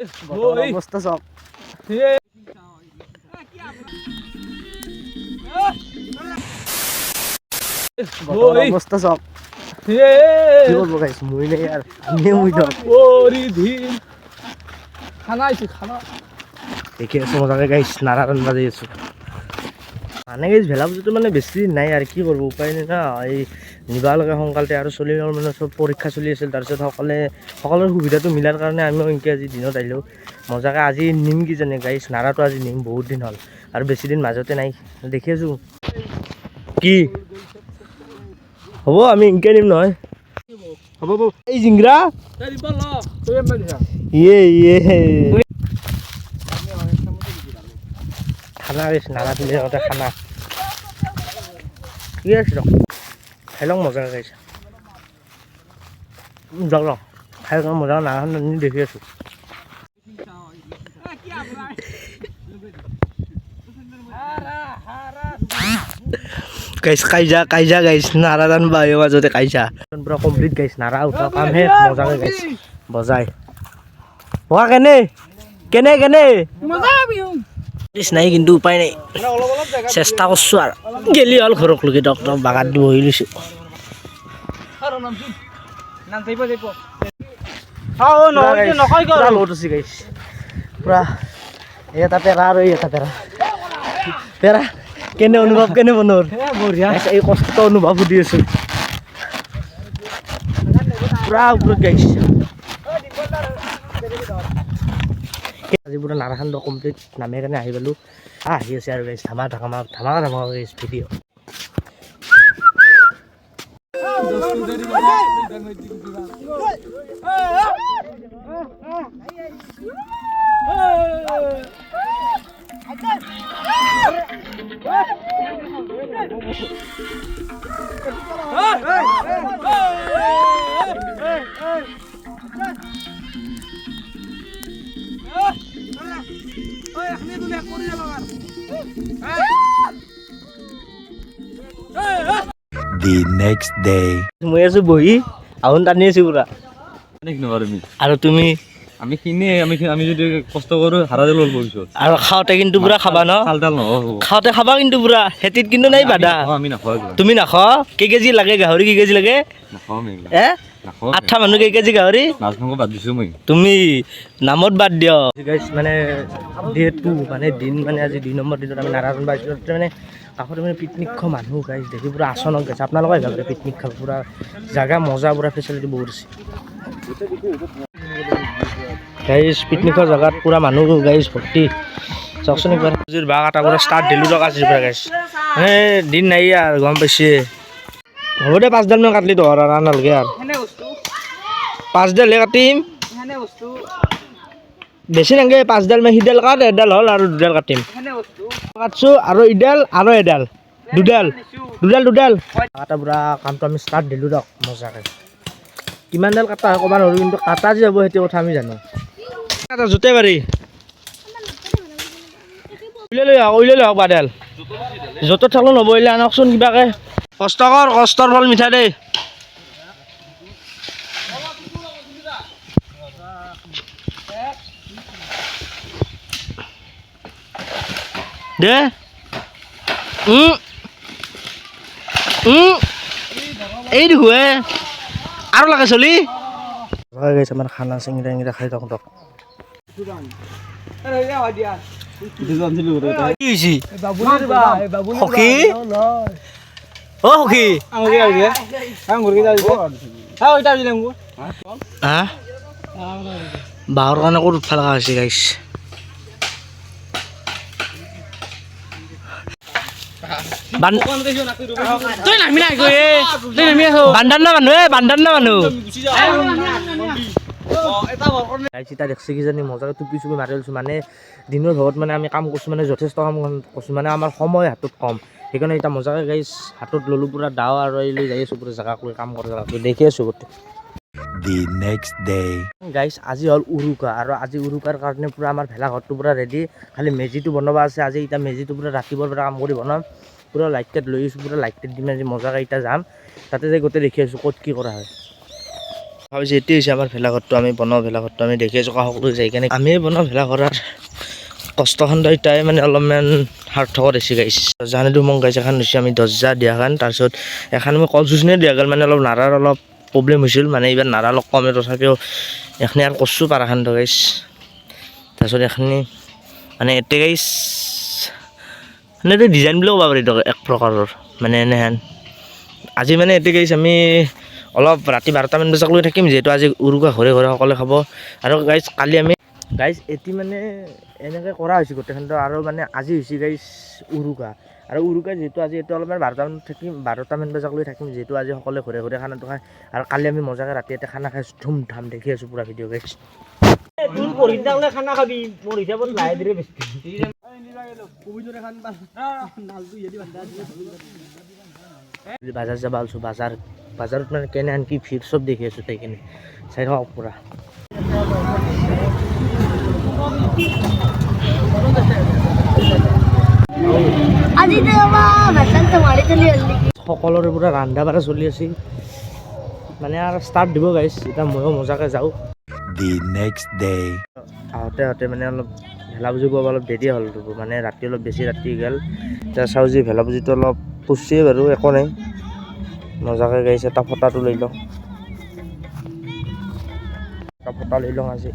বৰ্তমান অৱস্থা চাওক। বৰ্তমান অৱস্থা চাওক। কি কৰিব গাইছ, মই নাই আৰু আমিও মই যাওঁ। খানা আহিছে খানা। দেখি আছোঁ মজাকে গাইছ, নাৰায়ণ বাজি আছোঁ। মানে গাইছ, ভেলা পুজোটো মানে বেছি নাই আৰু কি কৰিব, উপায় নাই না। এই নিবা লাগে সোনকালতে আৰু চলি মানে চব পৰীক্ষা চলি আছিল। তাৰপিছত সকলে সকলোৰে সুবিধাটো মিলাৰ কাৰণে আমিও এনেকৈ আজি দিনত আহিলোঁ মজাকে। আজি নিম কি জানে গাইছ, নাৰাটো আজি নিম, বহুত দিন হ'ল আৰু বেছি দিন মাজতে নাই। দেখি আছোঁ কি হ'ব, আমি এনেকৈ নিম নহয়। হ'ব হ'ব। এই জিংৰা। তই এমবা দিছা। ইয়ে ইয়ে, খানা গৈছে, নাৰা তুলি থাকোঁতে খানা কি আছে, খাই লওক, মজা গাইছে। যাওক যাওক, খাই লওক মজা। নাৰাখন দেখি আছোঁ গাইছ, কাইজা কাইজা গাইছ, নাৰা টানবা বাহিৰৰ মাজতে কাইজা পুৰা কমপ্লিট গাইছ, নাৰা উঠা কামহে মজাকে গাইছ বজাই। বগা কেনে কেনে কেনে নাই, কিন্তু উপায় নাই, চেষ্টা কৰছোঁ আৰু গেলি হ'ল ঘৰক লগি। ডক্টৰ বাগান দি বহি লৈছোঁ। পুৰা লোড আছে গাইছ, পুৰা এই এটা পেৰা আৰু এই এটা পেৰা। পেৰা কেনে অনুভৱ, কেনে বনৰ এই কষ্ট অনুভৱ সুধি আছোঁ। পুৰা ওপৰত গাইছ। আজি পুৰা নাৰাখান্দ কমপ্লিট নামে কাৰণে আহি পালোঁ। আহি আছে আৰু গাইছ, ধামা ধামা ধামাকা ধামাকা গাইছ ভিডিঅ'। The next day. মই আছোঁ বহি, আহোন টানি আছোঁ পুৰা। আৰু তুমি? আমি কিনে আমি আমি যদি কষ্ট কৰোঁ হাৰা দিলো পিছত। আৰু খাওঁতে কিন্তু পুৰা খাবা ন? চাল তাল নহ'ব। খাওঁতে খাবা কিন্তু পুৰা, খেতিত কিন্তু নাই বাধা। আমি নাখাওঁ। তুমি নাখোৱা? কেই কেজি লাগে গাহৰি, কেই কেজি লাগে? নাখাওঁ আমি। এ নাখাওঁ। আঠটা মানুহ, কেই কেজি গাহৰি? মাছ মাংস বাদ দিছোঁ মই। তুমি নামত বাদ দিয় গাইছ। মানে ডে টু, মানে দিন, মানে আজি 2 নম্বৰ দিনত আমি নাৰায়ণ পাইছোঁ। মানে কাষতে মানে পিকনিক খোৱা মানুহ গাইছ, দেখি পুৰা আচনক গাইছ। আপোনালোকে আহিব পাৰে পিকনিক খাব, পুৰা জাগা মজা, পুৰা ফেচিলিটি বহুত আছে গাইছ। পিকনিকৰ জেগাত পুৰা মানুহ গাইছ ভৰ্তি, চাওকচোন একবাৰ। বাঁহ কাটা পুৰা ষ্টাৰ্ট দিলোঁ টকা আজিৰ পৰা গাইছ। মানে দিন নাই আৰু গম পাইছে। হ'ব দে, পাঁচডালমান কাটলি তো আৰু নালাগে আৰু, পাঁচডালহে কাটিম, বেছি নালাগে। পাঁচডাল মান, সিডাল কাট, এডাল হ'ল আৰু দুডাল কাটিম। কাটছোঁ আৰু ইডাল আৰু এডাল, দুডাল দুডাল দুডাল কাটা। পুৰা কামটো আমি ষ্টাৰ্ট দিলোঁ দিয়ক মজাকে। কিমানডাল কাটা হয় ক'ব নোৱাৰোঁ, কিন্তু কাটা যে হ'ব সেইটো কথা আমি জানো। এটা জোতে পাৰি উলিয়াই লৈ আহক, উলিয়াই লৈ আহক। বাডাল য'ত থাকিলেও নহ'ব, উলিয়াই আনকচোন কিবাকে। কষ্ট কৰ, কষ্টৰ ফল মিঠা দেই। দে। এই দেখোঁ আৰু লাগে চলি গৈছে। আমাৰ খানা চিঙৰা ইঙৰা খাই থাকোঁ। তক কি হৈছে সখী? অ সখী, হা, বাঁহৰ কাৰণে ক'ত উঠবা লগা হৈছে গাইছ। বান্দাৰ না মানুহ, এ বান্দাৰ না মানুহ। গাইছ, এতিয়া দেখছি কিজানি মজাকে টুপি চুপি মাৰি লৈছোঁ। মানে দিনৰ ভাগত মানে আমি কাম কৰিছোঁ, মানে যথেষ্ট কাম কৰিছোঁ, মানে আমাৰ সময় হাতত কম, সেইকাৰণে এতিয়া মজাকে গাইছ হাতত ল'লোঁ পুৰা দাও আৰু এই লৈ যাই আছোঁ পুৰা জেগা কৰি কাম কৰা জেগা দেখি আছোঁ গোটেই। The next day. গাইছ, আজি হ'ল উৰুকা আৰু আজি উৰুকাৰ কাৰণে পুৰা আমাৰ ভেলাঘৰটো পুৰা ৰেডি, খালি মেজিটো বনাব আছে আজি। এতিয়া মেজিটো পুৰা ৰাতিপুৱাৰ পৰা কাম কৰি বনাম, পুৰা লাইট টাইট লৈ আছোঁ, পুৰা লাইট টাইট দিম আজি মজাকে। এতিয়া যাম তাতে যাই গোটেই দেখি আছোঁ ক'ত কি কৰা হয়। ভাবিছোঁ এইটোৱে হৈছে আমাৰ ভেলাঘৰটো, আমি বনোৱা ভেলাঘৰটো আমি দেখি আছোঁ সকলো যাই কেনে। আমিয়ে বনোৱা ভেলাঘৰৰ কষ্টখন এটাই মানে অলপমান সাৰ্থকত হৈছে গাইছ। জানিতো মোক গাইছ, এখন হৈছে আমি দৰ্জা দিয়াখন, তাৰপিছত এখন আমি কল চুচনিয়ে দিয়া গ'ল, মানে অলপ নাৰাৰ অলপ প্ৰব্লেম হৈছিল, মানে এইবাৰ নাৰা অলপ কমে, তথাপিও এইখিনি আৰু কৰছোঁ পাৰাখান গাইছ। তাৰপিছত এইখিনি মানে এতে গাইছ, মানে এইটো ডিজাইন বুলিও ক'ব পাৰি এক প্ৰকাৰৰ, মানে এনেহেন। আজি মানে এতে গাইছ আমি অলপ ৰাতি 12টামান বজাক লৈ থাকিম, যিহেতু আজি উৰুকা ঘৰে ঘৰে সকলোৱে খাব। আৰু গাইছ কালি আমি গাইছ এটি মানে এনেকৈ কৰা হৈছে গোটেইখনটো। আৰু মানে আজি হৈছে গাইছ উৰুকা, আৰু উৰুকা যিহেতু আজি এইটো অলপমান 12টামান থাকিম, 12টামান বজাক লৈ থাকিম, যিহেতু আজি সকলোৱে ঘৰে ঘৰে খানাটো খায়। আৰু কালি আমি মজাকৈ ৰাতি এটা খানা খাইছোঁ, ধুম ধাম দেখি আছোঁ পূৰা ভিডিঅ' গাইছ। তোৰ পঢ়ি থাকলে খানা খাবি, মোৰ হিচাপত লাহে ধীৰে বেছি। বাজাৰ যাব আলছোঁ, বাজাৰত মানে কেনে আনকি ভিৰ চব দেখি আছোঁ, তাইখিনি চাই থাকক পূৰা। আজি সকলোৰে পূৰা ৰন্ধা বঢ়া চলি আছে, মানে আৰু ষ্টাৰ্ট দিব গাইছ। এতিয়া ময়ো মজাকৈ যাওঁ। The next day. আহোঁতে আহোঁতে মানে অলপ ভেলা পুজি পোৱা অলপ দেৰি হ'ল, মানে ৰাতি অলপ বেছি ৰাতি গ'ল। এতিয়া চাওঁ যে ভেলা পুজিটো অলপ পুচিয়ে বাৰু, একো নাই, মজাকৈ গাইছে। এটা ফটাটো লৈ লওঁ, এটা ফটা লৈ লওঁ আজি।